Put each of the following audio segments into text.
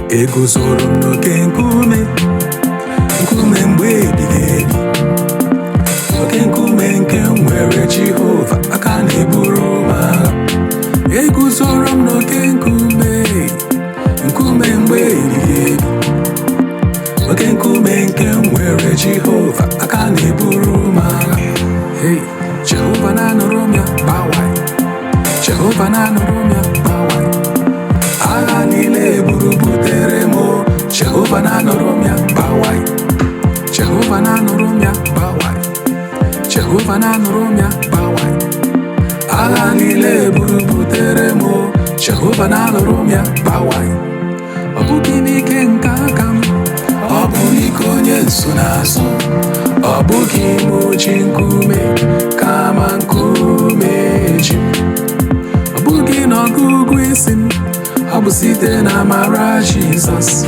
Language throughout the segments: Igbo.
Eguzoro m n'oke nkume, nkume mgbe ebighị ebi, oke nkume nke m nwere Jehova, aka na-eburu m agha. Eguzoro m n'oke nkume, nkume mgbe ebighị ebi, oke nkume nke m nwere Jehova, aka na-eburu m agha. Hey, Jehova na-anụrụ m ya, gbawai. Jehova na-anụrụ m ya, gbawai. Agha niile buru butere m o. Jehova na-anụrụ m ya, gbawai. Jehova na-anụrụ m ya, gbawai. Jehova na-anụrụ m ya, gbawai. Agha niile buru butere m o. Jehova na-anụrụ m ya, gbawai. Ọ bụghị n'ike nke aka m, ọ bụ n'ike onye nsonaazụ. Ọ bụghị m ji nkume, kama nkume ji m. Ọ bụghị n'ọgụgụ isi m, ọ bụ site na amara Jizọs.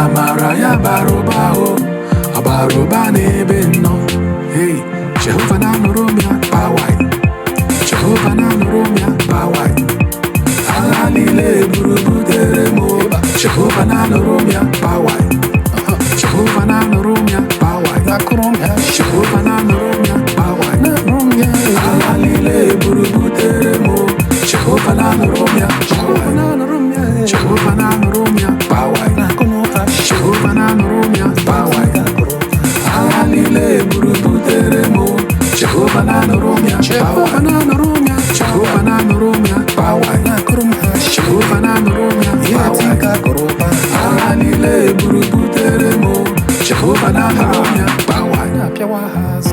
Amara ya bara ụba o, ọ bara ụba n'ebe m nọ. Hey, Jehova na-anụrụ m ya, gbawai. Jehova na-anụrụ m ya, gbawai. Agha niile buru butere m o. Jehova na-anụrụ m ya, gbawai. Jehova na-anụrụ m ya, gbawai. Na-akụrụ m ya. Jehova na-anụrụ m ya, gbawai. Na-anụrụ m ya. Agha niile buru butere m o. Jehova na-anụrụ m ya, Jehova gbawai. na-anụrụ m ya. Jehova na-anụrụ m ya, gbawai. Na-akụrụ ha. Jehova na-anụrụ m ya, gbawai. Agha niile buru butere m o. Jehova na-anụrụ m ya, Jehova gbawai. na-anụrụ m ya. Jehova na-anụrụ m ya, gbawai. Na-akụrụ m ha. Jehova na-anụrụ m ya, Ihe gbawai. tinka akụrụ ụba. Agha niile buru butere m o. Jehova na-anụrụ m ya, gbawai. Na-apịawa ha azụ.